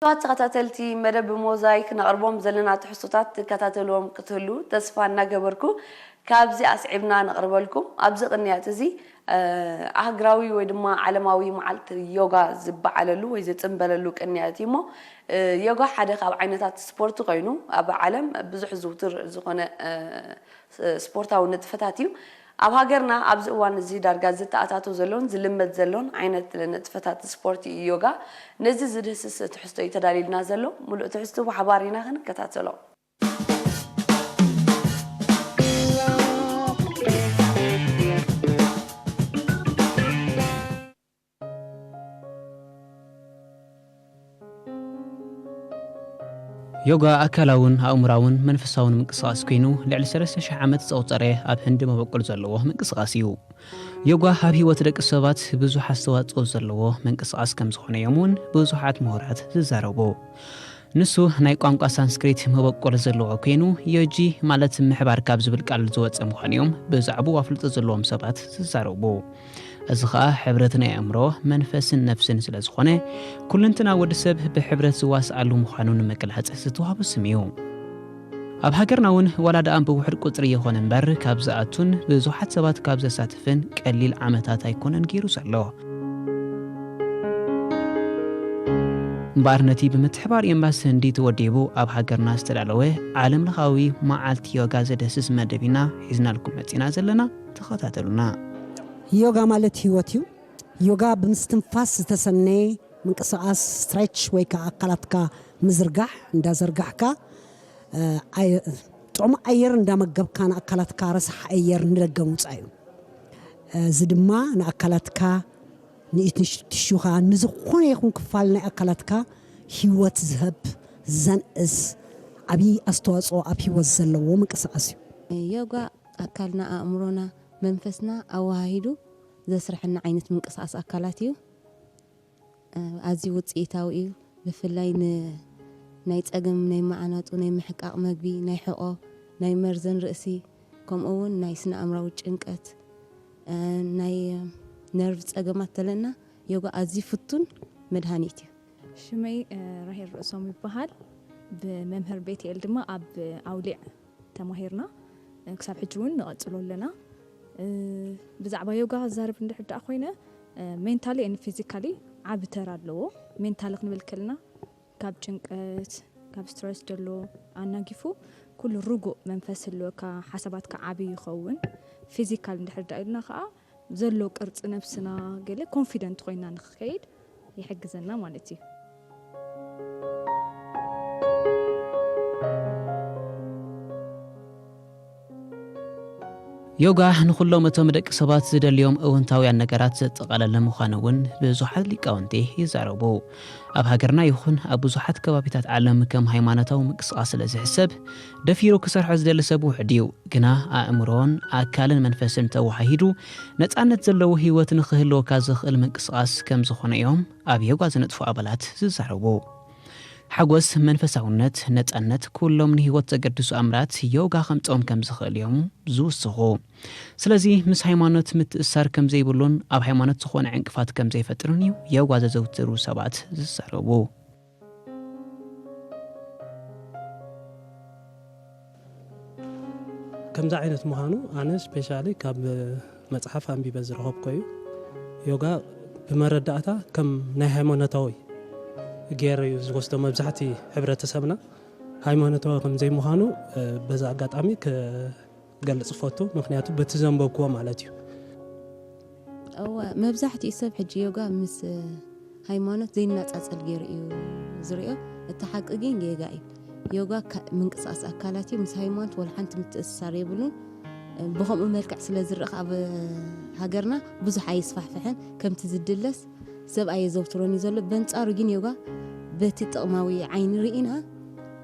ክቡራት ተኸታተልቲ መደብ ብሞዛይክ ነቕርቦም ዘለና ትሕዝቶታት ትከታተልዎም ክትህሉ ተስፋ እናገበርኩ፣ ካብዚ ኣስዒብና ነቕርበልኩም ኣብዚ ቅንያት እዚ፣ እ፣ ኣህግራዊ ወይ ድማ ዓለማዊ መዓልቲ ዮጋ ዝበዓለሉ ወይ ዝጽንበለሉ ቅንያት እዩ እሞ፣ እ፣ ዮጋ ሓደ ካብ ዓይነታት ስፖርት ኮይኑ፣ ኣብ ዓለም ብዙሕ ዝውቱር ዝኾነ፣ እ፣ ስ-፣ ስፖርታዊ ንጥፈታት እዩ። ኣብ ሃገርና ኣብዚ እዋን እዚ ዳርጋ ዝተኣታቶ ዘሎን ዝልመድ ዘሎን ዓይነት ንጥፈታት ስፖርት እዩ ዮጋ። ነዚ ዝድህስስ ትሕዝቶ እዩ ተዳልዩልና ዘሎ። ሙሉእ ትሕዝቶ ብሓባር ኢና ክንከታተሎ። ዮጋ ኣካላውን ኣእምሮኣውን መንፈሳውን ምንቅስቓስ ኮይኑ፣ ልዕሊ ሰለስተ ሽሕ ዓመት ዘቑጸረ ኣብ ህንዲ መበቆል ዘለዎ ምንቅስቓስ እዩ። ዮጋ ኣብ ህይወት ደቂ ሰባት ብዙሕ ኣስተዋጽኦ ዘለዎ ምንቅስቓስ ከም ዝኾነ እዮም እውን ብዙሓት ምሁራት ዝዛረቡ። ንሱ ናይ ቋንቋ ሳንስክሪት መበቆል ዘለዎ ኮይኑ፣ ዮጂ ማለት ምሕባር ካብ ዝብል ቃል ዝወጸ ምዃኑ እዮም ብዛዕባኡ ኣፍልጦ ዘለዎም ሰባት ዝዛረቡ። እዚ ኸኣ ሕብረት ናይ ኣእምሮ፣ መንፈስን ነፍስን ስለ ዝኾነ፣ ኩልንትና ወዲ ሰብ ብሕብረት ዝዋስኣሉ ምዃኑ ንምግላጽ ዝተዋህቦ ስም እዩ። ኣብ ሃገርና እውን ዋላ ደኣ ብውሑድ ቁጽሪ ይኹን እምበር፣ ካብ ዝኣቱን ብዙሓት ሰባት ካብ ዘሳትፍን ቀሊል ዓመታት ኣይኮነን ገይሩ ዘሎ። እምበኣር ነቲ ብምትሕባር ኤምባሲ ህንዲ ተወዲቡ ኣብ ሃገርና ዝተዳለወ ዓለም ለኻዊ መዓልቲ ዮጋ ዘደስስ መደብ ኢና ሒዝናልኩም መጺና ዘለና። ተኸታተሉና። ዮጋ ማለት ህይወት እዩ። ዮጋ ብምስትንፋስ ዝተሰነየ ምንቅስቓስ፣ ስትሬች ወይ ከዓ ኣካላትካ ምዝርጋሕ፣ እንዳዘርጋሕካ፣ እ፣ ኣየ-፣ ጥዑም ኣየር እንዳመገብካ ንኣካላትካ ረሳሕ ኣየር ንደገ ምውፃእ እዩ። እዚ ድማ ንኣካላትካ፣ ንኢት-፣ ንሽ-፣ ቲሹኻ፣ ንዝኾነ ይኹን ክፋል ናይ ኣካላትካ ህይወት ዝህብ፣ ዘንእስ፣ ዓብዪ ኣስተዋፅኦ ኣብ ህይወት ዘለዎ ምንቅስቓስ እዩ። ዮጋ ኣካልና፣ ኣእምሮና፣ መንፈስና ኣወሃሂዱ ዘስርሐና ዓይነት ምንቅስቓስ ኣካላት እዩ። ኣዝዩ ውፅኢታዊ እዩ። ብፍላይ ን-፣ ናይ ፀገም ናይ መዓናጡ፣ ናይ ምሕቃቕ መግቢ፣ ናይ ሕቖ፣ ናይ መርዘን ርእሲ፣ ከምኡ እውን ናይ ስነ ኣእምራዊ ጭንቀት፣ እ፣ ናይ ነርቭ ፀገማት ተለና ዮጋ ኣዝዩ ፍቱን መድሃኒት እዩ። ሽመይ፣ እ፣ ራሄል ርእሶም ይበሃል። ብመምህር ቤትኤል ድማ ኣብ ኣውሊዕ ተማሂርና፣ እ፣ ክሳብ ሕጂ እውን ንቐጽሎ ኣለና። እ፣ ብዛዕባ ዮጋ ክዛረብ እንድሕር ደኣ ኮይነ፣ እ፣ ሜንታሊ ኤንድ ፊዚካሊ ዓቢ ተራ ኣለዎ። ሜንታሊ ክንብል ከለና፣ ካብ ጭንቀት፣ ካብ ስትረስ ዘሎ ኣናጊፉ፣ ኩሉ ርጉእ መንፈስ ህልወካ፣ ሓሳባትካ ዓቢ ይኸውን። ፊዚካል እንድሕር ደኣ ኢልና ከኣ፣ ዘሎ ቅርጺ ነብስና ገለ ኮንፊደንት ኮይና ንክከይድ ይሕግዘና ማለት እዩ። ዮጋ ንኹሎም እቶም ደቂ ሰባት ዝደልዮም እወንታውያን ነገራት ዘጠቓለለ ምዃኑ እውን ብዙሓት ሊቃውንቲ ይዛረቡ። ኣብ ሃገርና ይኹን ኣብ ብዙሓት ከባቢታት ዓለም ከም ሃይማኖታዊ ምንቅስቓስ ስለ ዝሕሰብ፣ ደፊሩ ክሰርሖ ዝደሊ ሰብ ውሑድ እዩ። ግና ኣእምሮን ኣካልን መንፈስን ተወሃሂዱ ነጻነት ዘለዎ ህይወት ንኽህልወካ ዘኽእል ምንቅስቓስ ከም ዝኾነ እዮም ኣብ ዮጋ ዝነጥፉ ኣባላት ዝዛረቡ። ሓጎስ፣ መንፈሳውነት፣ ነጻነት፣ ኩሎም ንህይወት ዘገድሱ ኣምራት ዮጋ ከምጽኦም ከም ዝኽእል እዮም ዝውስኹ። ስለዚ ምስ ሃይማኖት ምትእስሳር ከም ዘይብሉን ኣብ ሃይማኖት ዝኾነ ዕንቅፋት ከም ዘይፈጥርን እዩ ዮጋ ዘዘውትሩ ሰባት ዝዛረቡ። ከምዚ ዓይነት ምዃኑ ኣነ ስፔሻሊ ካብ መጽሓፍ ኣንቢበ ዝረኸብኮ እዩ። ዮጋ ብመረዳእታ ከም ናይ ሃይማኖታዊ ገይረ እዩ ዝወስዶ። መብዛሕቲ ሕብረተሰብና ሃይማኖታዊ ከም ዘይምዃኑ፣ እ፣ በዛ ኣጋጣሚ ክገልጽ እፈቱ። ምኽንያቱ በቲ ዘንበብክዎ ማለት እዩ። እወ፣ መብዛሕትኡ ሰብ ሕጂ ዮጋ ምስ፣ እ፣ ሃይማኖት ዘይነጻጸል ገይሩ እዩ ዝርእዮ። እቲ ሓቂ ግን ጌጋ እዩ። ዮጋ ካ-፣ ምንቅስቓስ ኣካላት እዩ፣ ምስ ሃይማኖት ወላ ሓንቲ ምትእስሳር የብሉን። ብኸምኡ መልክዕ ስለ ዝረኣ ኣብ ሃገርና ብዙሕ ኣየስፋሕፍሐን፣ ከምቲ ዝድለስ ሰብ ኣየዘውትሮን እዩ ዘሎ። በንጻሩ ግን ዮጋ በቲ ጥቕማዊ ዓይኒ ርኢና፣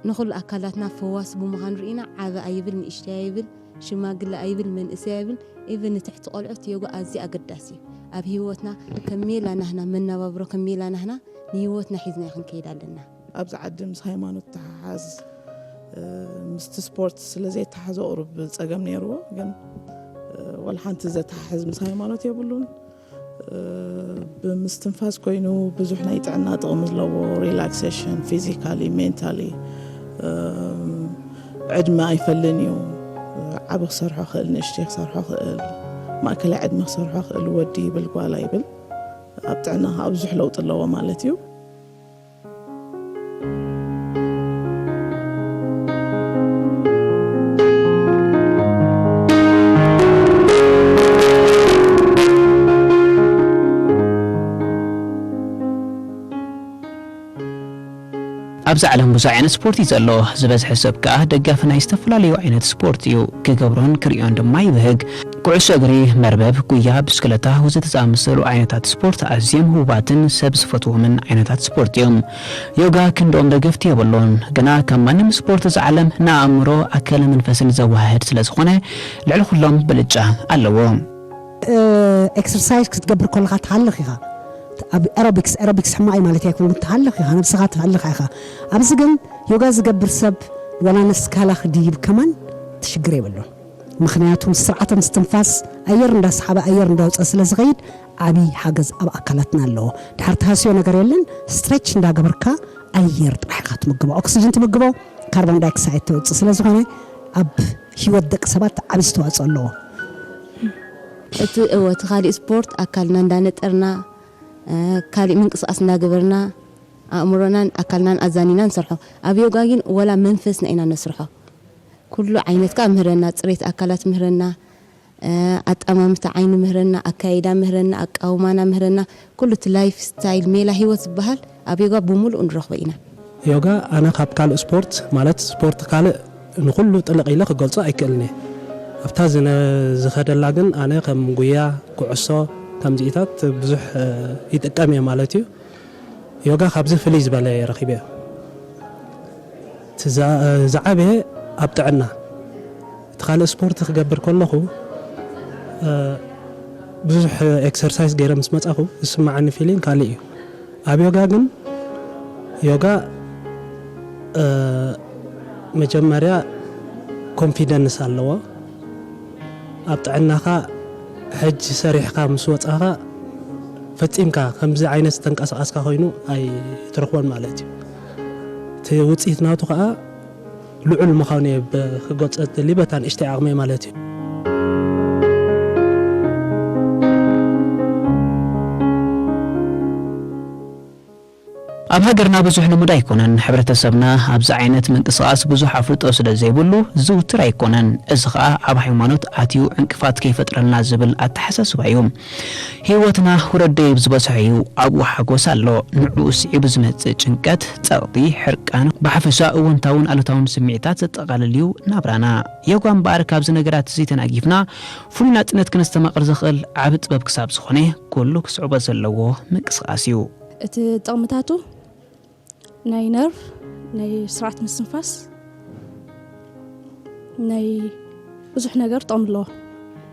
ንኹሉ ኣካላትና ፈዋሲ ብምዃኑ ርኢና፣ ዓቢ ኣይብል፣ ንእሽተይ ኣይብል፣ ሽማግለ ኣይብል፣ መንእሰይ ኣይብል፣ ኢቭን ንትሕቲ ቆልዑት ዮጋ ኣዝዩ ኣገዳሲ እዩ። ኣብ ህይወትና ከም ሜላ ናህና መነባብሮ፣ ከም ሜላ ናህና ንህይወትና ሒዝና ክንከይድ ኣለና። ኣብዚ ዓዲ ምስ ሃይማኖት ተሓሓዝ፣ እ፣ ምስቲ ስፖርት ስለ ዘይተሓሓዘ ቁሩብ ጸገም ነይርዎ፣ ግን፣ እ፣ ወላ ሓንቲ ዘተሓሕዝ ምስ ሃይማኖት የብሉን። ብምስትንፋስ ኮይኑ ብዙሕ ናይ ጥዕና ጥቕሚ ኣለዎ። ሪላክሴሽን፣ ፊዚካሊ፣ ሜንታሊ። ዕድመ ኣይፈልን እዩ። ዓቢ ክሰርሖ ክእል፣ ንእሽተይ ክሰርሖ ክእል፣ ማእከላይ ዕድመ ክሰርሖ ክእል፣ ወዲ ይብል ጓላ ይብል፣ ኣብ ጥዕና ከዓ ብዙሕ ለውጢ ኣለዎ ማለት እዩ። ኣብዚ ዓለም ብዙሕ ዓይነት ስፖርት እዩ ዘሎ። ዝበዝሐ ሰብ ከኣ ደጋፊ ናይ ዝተፈላለዩ ዓይነት ስፖርት እዩ። ክገብሮን ክርእዮን ድማ ይብህግ። ኩዕሶ እግሪ፣ መርበብ፣ ጉያ፣ ብስክለታ ወዘተ ዝኣመሰሉ ዓይነታት ስፖርት ኣዝዮም ህቡባትን ሰብ ዝፈትዎምን ዓይነታት ስፖርት እዮም። ዮጋ ክንድኦም ደገፍቲ የብሉን፣ ግና ካብ ማንም ስፖርት እዚ ዓለም ንኣእምሮ፣ ኣካልን መንፈስን ዘወሃህድ ስለ ዝኾነ ልዕሊ ኩሎም ብልጫ ኣለዎ። ኤክሰርሳይዝ ክትገብር ከለኻ ትሃልኽ ኢኻ። ኣብ ኤሮቢክስ ኤሮቢክስ ሕማቕ እዩ ማለት ኣይኮን፣ ግን ትሃልኽ ኢኻ፣ ነብስኻ ትሃልኻ ኢኻ። ኣብዚ ግን ዮጋ ዝገብር ሰብ ዋላ ነስካላ ክድይብ ከማን ትሽግር የብሉን። ምኽንያቱ ስርዓተ ምስትንፋስ ኣየር እንዳሰሓበ ኣየር እንዳውፀ ስለ ዝኸይድ ዓብዪ ሓገዝ ኣብ ኣካላትና ኣለዎ። ድሓር ትሃስዮ ነገር የለን። ስትሬች እንዳገበርካ ኣየር ጥራሕ ኢኻ ትምግቦ፣ ኦክስጅን ትምግቦ፣ ካርቦን ዳይክሳይድ ተውፅእ። ስለ ዝኾነ ኣብ ህይወት ደቂ ሰባት ዓብዪ ዝተዋፅኦ ኣለዎ። እቲ እወ እቲ ካሊእ ስፖርት ኣካልና እንዳነጠርና ካሊእ ምንቅስቃስ እንዳገበርና ኣእምሮናን ኣካልናን ኣዛኒና ንሰርሖ። ኣብ ዮጋ ግን ወላ መንፈስና ኢና ነስርሖ። ኩሉ ዓይነት ከኣ ምህረና፣ ጽሬት ኣካላት ምህረና፣ ኣጠማምታ ዓይኒ ምህረና፣ ኣካይዳ ምህረና፣ ኣቃውማና ምህረና፣ ኩሉ እቲ ላይፍ ስታይል ሜላ ህይወት ዝበሃል ኣብ ዮጋ ብምሉኡ ንረኽቦ ኢና። ዮጋ ኣነ ካብ ካልእ ስፖርት ማለት ስፖርት ካልእ ንኹሉ ጥልቕ ኢለ ክገልጾ ኣይክእልን እየ። ኣብታ ዝነ- ዝኸደላ ግን ኣነ ከም ጉያ፣ ኩዕሶ ከምዚኢታት ብዙሕ ይጥቀም እየ ማለት እዩ። ዮጋ ካብዚ ፍልይ ዝበለ እየ ረኺበዮ። እቲ ዝዓበየ ኣብ ጥዕና እቲ ካልእ ስፖርት ክገብር ከለኹ ብዙሕ ኤክሰርሳይዝ ገይረ ምስ መጻኹ ዝስምዓኒ ፊሊንግ ካልእ እዩ። ኣብ ዮጋ ግን ዮጋ መጀመርያ ኮንፊደንስ ኣለዎ። ኣብ ጥዕናኻ ሕጂ ሰሪሕካ ምስ ወጻኻ ፈጺምካ ከምዚ ዓይነት ዝተንቀሳቐስካ ኮይኑ ኣይትረኽቦን ማለት እዩ። እቲ ውፅኢት ናቱ ከዓ ልዑል ምዃኑ እየ ክገልፀ ዝደሊ በታ ንእሽተይ ዓቕመይ ማለት እዩ። ኣብ ሃገርና ብዙሕ ልሙድ ኣይኮነን። ሕብረተሰብና ኣብዚ ዓይነት ምንቅስቓስ ብዙሕ ኣፍልጦ ስለ ዘይብሉ ዝዝውትር ኣይኮነን። እዚ ኸኣ ኣብ ሃይማኖት ኣትዩ ዕንቅፋት ከይፈጥረልና ዝብል ኣተሓሳስባ እዩ። ህይወትና ውረድ ደይብ ዝበዝሖ እዩ። ኣብኡ ሓጎስ ኣሎ። ንዕኡ ስዒቡ ዝመጽእ ጭንቀት፣ ጸቕጢ፣ ሕርቃን፣ ብሓፈሻ እወንታውን ኣሉታውን ስምዒታት ዘጠቓልል እዩ ናብራና። ዮጋ እምበኣር ካብዚ ነገራት እዚ ተናጊፍና ፍሉይ ናጽነት ክነስተማቕር ዘኽእል ዓቢ ጥበብ ክሳብ ዝኾነ ኩሉ ክስዕቦ ዘለዎ ምንቅስቓስ እዩ። እቲ ጥቕምታቱ ናይ ነርቭ፣ ናይ ስርዓት ምስትንፋስ፣ ናይ ብዙሕ ነገር ጥቕሚ ኣለዎ።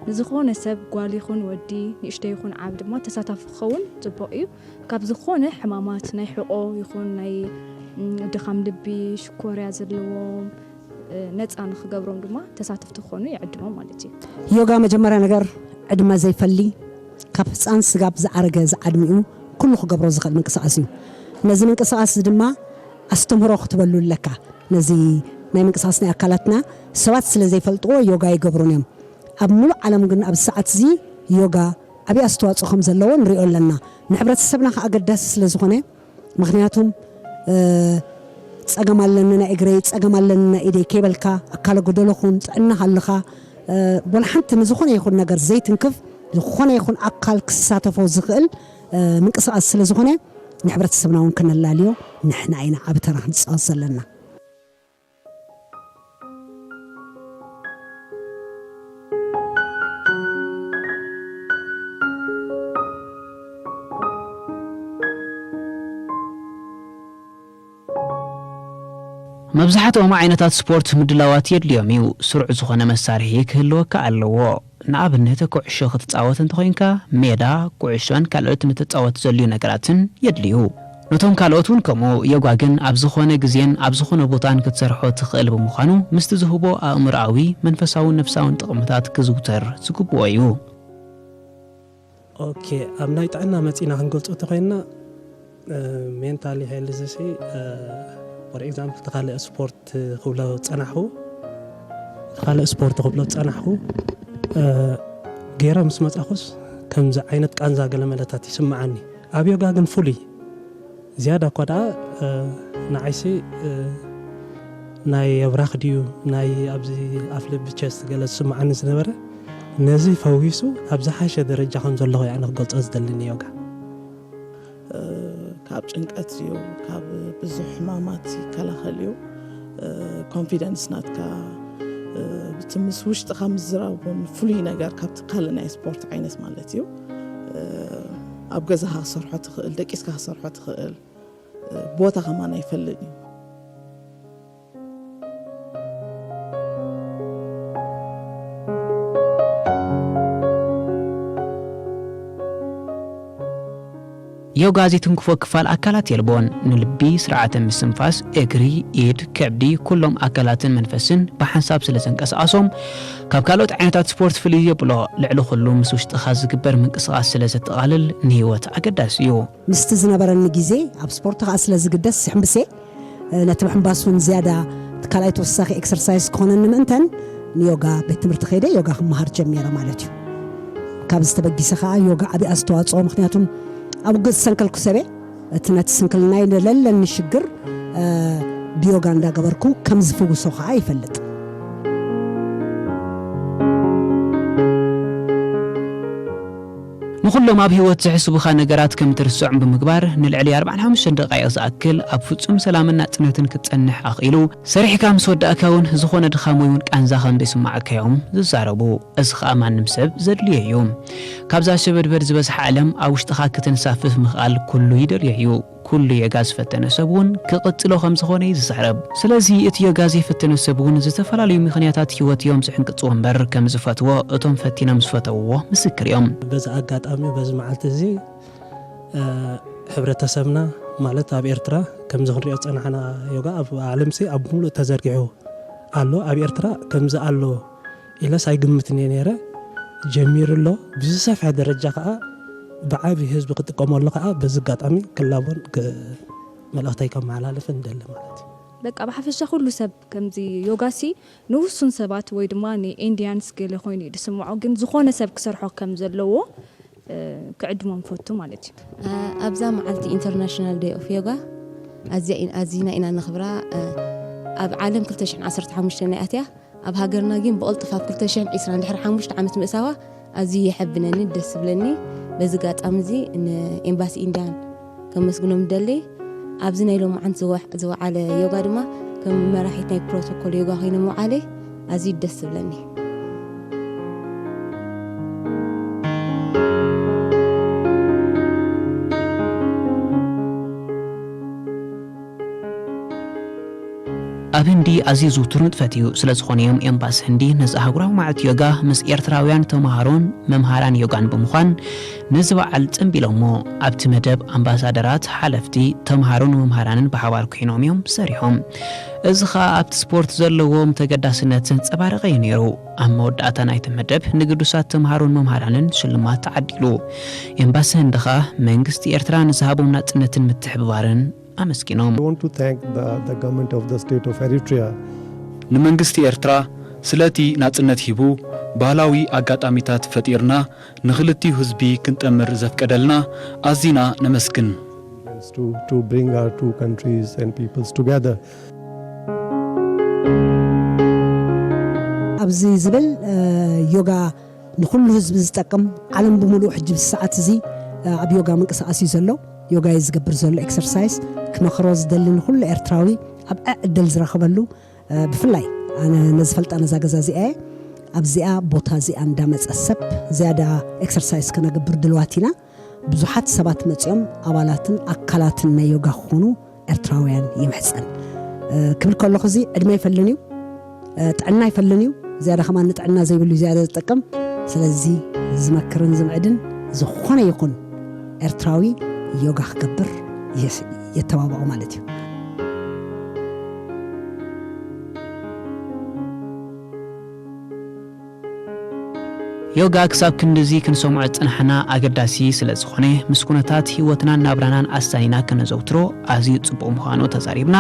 ንዝኾነ ሰብ ጓል ይኹን ወዲ ንእሽተይ ይኹን ዓቢ ድማ ተሳታፊ ክኸውን ጽቡቕ እዩ። ካብ ዝኾነ ሕማማት ናይ ሕቖ ይኹን ናይ ድኻም ልቢ፣ ሽኮርያ ዘለዎም ነፃ ንኽገብሮም ድማ ተሳተፍቲ ክኾኑ ይዕድሞም ማለት እዩ። ዮጋ መጀመርያ ነገር ዕድመ ዘይፈሊ ካብ ህፃን ስጋብ ዝዓረገ ዝዓድሚኡ ኩሉ ክገብሮ ዝኽእል ምንቅስቓስ እዩ። ነዚ ምንቅስቓስ እዚ ድማ ኣስተምህሮ ክትበሉ ኣለካ። ነዚ ናይ ምንቅስቓስ ናይ ኣካላትና ሰባት ስለ ዘይፈልጥዎ ዮጋ ይገብሩን እዮም። ኣብ ሙሉእ ዓለም ግን ኣብዚ ሰዓት እዚ ዮጋ ዓብዪ ኣስተዋፅኦ ከም ዘለዎ ንሪኦ ኣለና። ንሕብረተሰብና ከዓ ኣገዳሲ ስለ ዝኾነ ምኽንያቱም ጸገም ኣለኒ ናይ እግረይ ጸገም ኣለኒ ናይ ኢደይ ከይበልካ ኣካለ ጎደሎ ኩን ጥዕና ሃልኻ ወላ ሓንቲ ንዝኾነ ይኹን ነገር ዘይትንክፍ ዝኾነ ይኹን ኣካል ክሳተፎ ዝኽእል ምንቅስቃስ ስለ ዝኾነ ንሕብረተሰብና እውን ከነላልዮ ንሕና ኢና ዓቢ ተራ ክንፃወት ዘለና። መብዛሕትኦም ዓይነታት ስፖርት ምድላዋት የድልዮም እዩ። ስሩዕ ዝኾነ መሳርሒ ክህልወካ ኣለዎ። ንኣብነት ኩዕሾ ክትጻወት እንተኾይንካ ሜዳ፣ ኩዕሾን ካልኦት ንትጻወት ዘድልዩ ነገራትን የድልዩ። ነቶም ካልኦት እውን ከምኡ። ዮጋ ግን ኣብ ዝኾነ ግዜን ኣብ ዝኾነ ቦታን ክትሰርሖ ትኽእል ብምዃኑ ምስቲ ዝህቦ ኣእምሮኣዊ፣ መንፈሳውን ነፍሳውን ጥቕምታት ክዝውተር ዝግብኦ እዩ። ኦኬ፣ ኣብ ናይ ጥዕና መጺና ክንገልጾ ተኾይንና፣ እ፣ ሜንታሊ ሄልዝ ሲ፣ እ፣ ፎር ኤግዛምፕል፣ ተኻልእ ስፖርት ክብሎ ጸናሕኩ፣ ተኻልእ ስፖርት ክብሎ ጸናሕኩ፣ እ፣ ገይረ ምስ መጻኹስ ከምዚ ዓይነት ቃንዛ ገለ መለታት ይስምዓኒ። ኣብ ዮጋ ግን ፍሉይ ዝያዳ እኳ ደኣ፣ እ፣ ንዓይሲ፣ እ፣ ናይ ኣብራኽ ድዩ፣ ናይ ኣብዚ ኣፍ ልቢ፣ ቸስት፣ ገለ ዝስምዓኒ ዝነበረ፣ ነዚ ፈዊሱ ኣብ ዝሓሸ ደረጃ ከም ዘለኹ እየ ኣነ ክገልጾ ዝደሊ ንዮጋ። እ፣ ካብ ጭንቀት እዩ፣ ካብ ብዙሕ ሕማማት ይከላኸል እዩ። እ፣ ኮንፊደንስ ናትካ፣ እ፣ እቲ ምስ ውሽጥኻ ምዝራብ እውን ፍሉይ ነገር ካብቲ ካልእ ናይ ስፖርት ዓይነት ማለት እዩ። እ፣ ኣብ ገዛኻ ክሰርሖ ትኽእል፣ ደቂስካ ክሰርሖ ትኽእል፣ እ፣ ቦታ ከማን ኣይፈልጥን እዩ። ዮጋ ዘይትንክፎ ክፋል ኣካላት የልቦን። ንልቢ፣ ስርዓተ ምስትንፋስ፣ እግሪ፣ ኢድ፣ ከብዲ፣ ኩሎም ኣካላትን መንፈስን ብሓንሳብ ስለ ዘንቀሳቐሶም፣ ካብ ካልኦት ዓይነታት ስፖርት ፍልይ የብሎ። ልዕሊ ኩሉ ምስ ውሽጥኻ ዝግበር ምንቅስቓስ ስለ ዘጠቓልል ንህይወት ኣገዳሲ እዩ። ምስቲ ዝነበረኒ ግዜ ኣብ ስፖርት ከኣ ስለ ዝግደስ ሕምብሴ ነቲ ምሕንባስ እውን ዝያዳ እቲ ካልኣይ ተወሳኺ ኤክሰርሳይዝ ክኾነኒ ምእንተን ንዮጋ ቤት ትምህርቲ ከይደ ዮጋ ክመሃር ጀሚረ ማለት እዩ። ካብዚ ተበጊሰ ከዓ ዮጋ ዓብዪ ኣስተዋፅኦ፣ ምክንያቱም ኣብ ውግእ ዝሰንከልኩ ሰበ እቲ ነቲ ስንክልናይ ለለኒ ሽግር ብዮጋ እንዳገበርኩ ከም ዝፍውሶ ከዓ ይፈልጥ። ንኹሎም ኣብ ህይወት ዘሕስቡኻ ነገራት ከም ትርስዖም ብምግባር፣ ንልዕሊ ኣርባዓን ሓሙሽተን ደቓይቕ ዝኣክል ኣብ ፍጹም ሰላምን ናጽነትን ክትጸንሕ ኣኽኢሉ፣ ሰሪሕካ ምስ ወዳእካ እውን ዝኾነ ድኻም ወይ እውን ቃንዛ ከም ዘይስምዓካ እዮም ዝዛረቡ። እዚ ኸኣ ማንም ሰብ ዘድልዮ እዩ። ካብዛ ሸበድበድ ዝበዝሓ ዓለም ኣብ ውሽጥኻ ክትንሳፍፍ ምኽኣል ኩሉ ይደልዮ እዩ። ኩሉ ዮጋ ዝፈተነ ሰብ እውን ክቕጽሎ ከም ዝኾነ እዩ ዝዛረብ። ስለዚ እቲ ዮጋ ዘይፈተነ ሰብ እውን ዝተፈላለዩ ምኽንያታት ህይወት እዮም ዝሕንቅጽዎ እምበር ከም ዝፈትዎ እቶም ፈቲኖም ዝፈተውዎ ምስክር እዮም። በዚ ኣጋጣሚ በዚ መዓልቲ እዚ እ፣ ሕብረተሰብና ማለት ኣብ ኤርትራ ከምዚ ክንሪኦ ዝጸናሕና ዮጋ ኣብ ዓለምሲ ኣብ ሙሉእ ተዘርጊሑ ኣሎ። ኣብ ኤርትራ ከምዚ ኣሎ ኢለስ ኣይግምትን እየ ነይረ። ጀሚሩ ኣሎ። ብዝሰፍሐ ደረጃ ከኣ ብዓቢ ህዝቢ ክጥቀመሉ ከኣ በዚ ኣጋጣሚ ክላቦን ክ-፣ መልእኽተይ ከመሓላልፍ ንደሊ ማለት እዩ። በቃ ብሓፈሻ ኩሉ ሰብ ከምዚ ዮጋሲ ንውሱን ሰባት ወይ ድማ ንኢንዲያንስ ገለ ኮይኑ እዩ ዝስምዖ፣ ግን ዝኾነ ሰብ ክሰርሖ ከም ዘለዎ እ፣ ክዕድሞ ንፈቱ ማለት እዩ። ኣብዛ መዓልቲ ኢንተርናሽናል ደይ ኦፍ ዮጋ ኣዝያ ኢና- ኣዚና ኢና ነኽብራ። እ፣ ኣብ ዓለም ክልተ ሽሕን ዓሰርተ ሓሙሽተን ናይ ኣትያ ኣብ ሃገርና ግን ብቕልጥፍ ኣብ ክልተ ሽሕን ዕስራን ድሕሪ ሓሙሽተ ዓመት ምእሳዋ ኣዝዩ የሐብነኒ፣ ደስ ዝብለኒ። በዚ ኣጋጣሚ እዚ ንኤምባሲ ኢንድያን ከመስግኖም ይደሊ። ኣብዚ ናይ ሎማዓንቲ ዝወ- ዝወዓለ ዮጋ ድማ ከም መራሒት ናይ ፕሮቶኮል ዮጋ ኮይነ ምውዓለይ ኣዝዩ ደስ ዝብለኒ። ኣብ ህንዲ ኣዝዩ ዝውቱር ንጥፈት እዩ። ስለ ዝኾነ እዮም ኤምባሲ ህንዲ ነዚ ኣህጉራዊ መዓልቲ ዮጋ ምስ ኤርትራውያን ተምሃሮን መምሃራን ዮጋን ብምዃን ነዚ በዓል ጸንቢሎሞ። ኣብቲ መደብ ኣምባሳደራት፣ ሓለፍቲ፣ ተምሃሮን መምሃራንን ብሓባር ኮይኖም እዮም ሰሪሖም። እዚ ኸኣ ኣብቲ ስፖርት ዘለዎም ተገዳስነት ዘንጸባረቐ እዩ ነይሩ። ኣብ መወዳእታ ናይቲ መደብ ንግዱሳት ተምሃሮን መምሃራንን ሽልማት ተዓዲሉ። ኤምባሲ ህንዲ ኸኣ መንግስቲ ኤርትራ ንዝሃቦም ናጽነትን ምትሕብባርን ኣመስጊኖም። I want to thank the, the government of the state of Eritrea. ንመንግስቲ ኤርትራ ስለቲ ናጽነት ሂቡ ባህላዊ ኣጋጣሚታት ፈጢርና ንኽልቲኡ ህዝቢ ክንጠምር ዘፍቀደልና ኣዚና ነመስግን። To, to bring our two countries and peoples together. ኣብዚ ዝብል ዮጋ ንኹሉ ህዝቢ ዝጠቅም ዓለም ብምሉኡ ሕጂ ብዚ ሰዓት እዚ ኣብ ዮጋ ምንቅስቃስ እዩ ዘሎ። ዮጋ እዩ ዝገብር ዘሎ ኤክሰርሳይዝ። ክመኽሮ ዝደሊ ንኹሉ ኤርትራዊ ኣብ ዕድል ዝረኽበሉ ብፍላይ ኣነ ነዚ ፈልጣ ነዛ ገዛ እዚኣ እየ ኣብዚኣ ቦታ እዚኣ እንዳመፀ ሰብ ዝያዳ ኤክሰርሳይዝ ክነግብር ድልዋት ኢና። ብዙሓት ሰባት መፂኦም ኣባላትን ኣካላትን ናይ ዮጋ ክኾኑ ኤርትራውያን ይምሕፀን። ክብል ከለኹ እዚ ዕድመ ይፈልን እዩ፣ ጥዕና ይፈልን እዩ። ዝያዳ ከማን ንጥዕና ዘይብሉ ዝያዳ ዝጠቅም። ስለዚ ዝመክርን ዝምዕድን ዝኾነ ይኹን ኤርትራዊ ዮጋ ክገብር የተባብዖ ማለት እዩ። ዮጋ ክሳብ ክንድዚ ክንሰምዖ ዝጸናሕና ኣገዳሲ ስለ ዝኾነ፣ ምስ ኩነታት ህይወትናን ናብራናን ኣሳኒና ከነዘውትሮ ኣዝዩ ጽቡቕ ምዃኑ ተዛሪብና።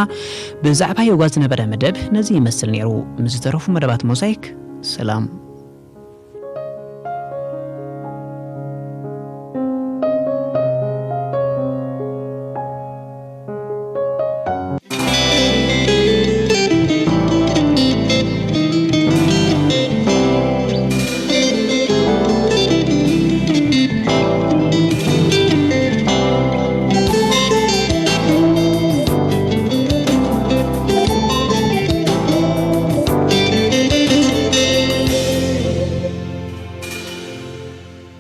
ብዛዕባ ዮጋ ዝነበረ መደብ ነዚ ይመስል ነይሩ። ምስ ዝተረፉ መደባት ሞዛይክ ሰላም።